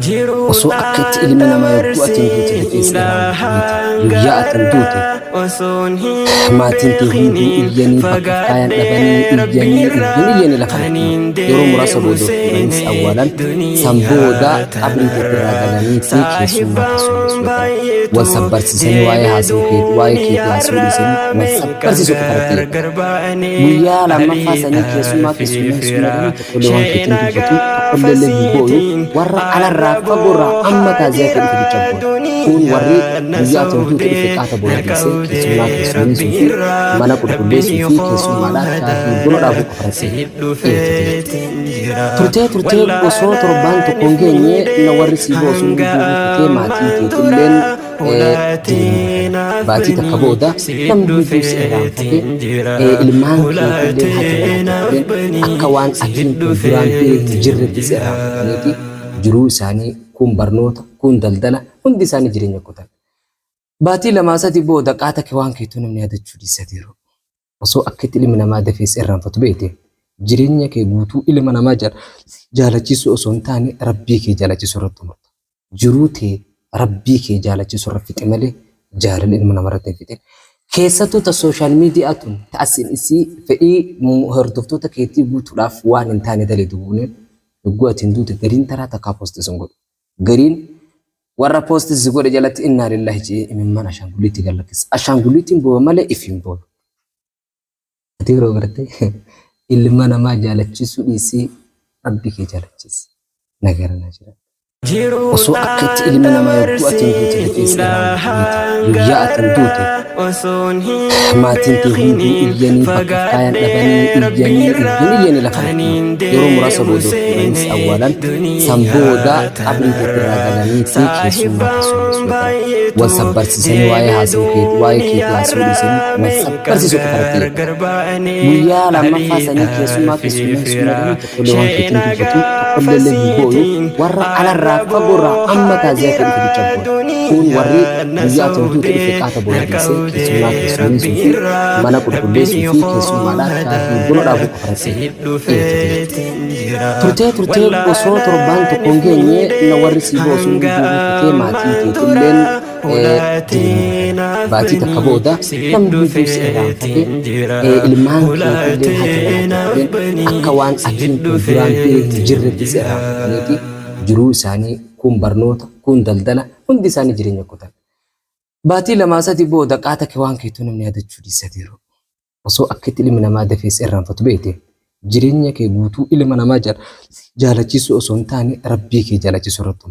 Osoo akka itti ilmi namaa yogguu atiin duute dafee si irraanfatu beekte, guyyaa atiin duute maatiin tee hunduu iyyanii bakka kaayan dhabanii iyyanii iyyanii iyyanii lafa dhaqan. Yeroo muraasa booda fuudhanii si awwaalan, san booda qabrii teetti irraa galanii fi keessummaa keessummeessuu eegalan. Wal sabbarsiisanii waa'ee haasa'uu keetii waa'ee keetii haasa'uu dhiisanii wal sabbarsiisuu qofa irratti xiyyeeffatan. Guyyaa lammaffaa sanii keessummaa keessummeessuu jedhanii tokkollee waan keetiin dubbatu, tokkollee illee hin booyu, warra alarraa fagoorraa amma taaziyaa kee dhufe jecha booya. Kun warri guyyaa ati duute dhufe qaata booya dhiisee keessummaa keessummeessuu fi mana qulqulleessuu fi keessummaadhaa shaahii buna dhaabuu qofa irratti xiyyeeffate jechuudha. Turtee turtee osoo torbaan tokko hin geenye na warri sii boosu hunduu kutee maatiin keetilleen jireenya baatii takka booda namni hunduu si irraanfate, ilmaan keetilleen haati manaa keetilleen akka waan atiin kun duraan bira hin jirretti si irraanfataniiti jiruu isaanii kun barnoota kun daldala hundi isaanii jireenya kutan. Baatii lamaa sadi booda qaata kee waan keetuu namni yaadachuu dhiisateeru. Osoo akka itti ilmi namaa dafee si irraanfatu beekte, jireenya kee guutuu ilma namaa jaalachiisuu osoo hin taane Rabbii kee jaalachiisuu irratti xumurta. Jiruu tee Rabbii kee jaalachiisuu irra fixi malee jaalala ilma namaa irratti hin fixin. Keessattuu ta social media tun ta asiin isii fedhii hordoftoota keetii guutuudhaaf waan hin taane daleedu buunee yogguu ati hin duute gariin taraa takkaa post sin godhu. Gariin warra post si godhe jalatti innaa lillahi je'ee imimmaan ashaangulliitii gad lakkisa. Ashaangulliitiin boo'a malee if hin booyu. Ati yeroo gartee ilma namaa jaalachiisuu dhiisii Rabbi kee jaalachiisi. Nagara naa jira. Osoo akka itti ilmi namaa yogguu ati hin duute dafee si irraanfatu beekte, guyyaa ati hin duute maatiin tee hunduu iyyanii bakka kaayan dhabanii iyyanii iyyanii iyyanii lafa dhaqan. Yeroo muraasa booda fuudhanii si awwaalan, san booda qabrii teetti irraa galanii fi keessummaa keessummeessuu eegalan. Wal sabbarsiisanii waa'ee haasa'uu keetii waa'ee keetii haasa'uu dhiisanii wal sabbarsiisuu qofa irratti xiyyeeffatan. Guyyaa lammaffaa sanii keessummaa keessummeessuu jedhanii tokkollee waan keetiin dubbatu, tokkollee illee hin booyu, warra alarraa fagoorraa amma taaziyaa kee dhufe jecha booya. Kun warri guyyaa ati duute dhufe qaata booya dhiisee keessummaa keessummeessuu fi mana qulqulleessuu fi keessummaadhaa shaahii buna dhaabuu qofa irratti xiyyeeffate jechuudha. Turtee turtee osoo torbaan tokko hin geenye na warri sii boosu hunduu kutee maatiin keetilleen jireenya baatii takka booda namni hunduu si irraanfate, ilmaan keetilleen haati manaa keetilleen akka waan atiin kun duraan bira hin jirretti si irraanfataniiti jiruu isaanii kun barnoota kun daldala hundi isaanii jireenya kutan. Baatii lamaa sadi booda qaata kee waan keetuu namni yaadachuu dhiisateeru. Osoo akka itti ilmi namaa dafee si irraanfatu beekte, jireenya kee guutuu ilma namaa jaalachiisuu osoo hin taane Rabbii kee jaalachiisuu irratti xumurta.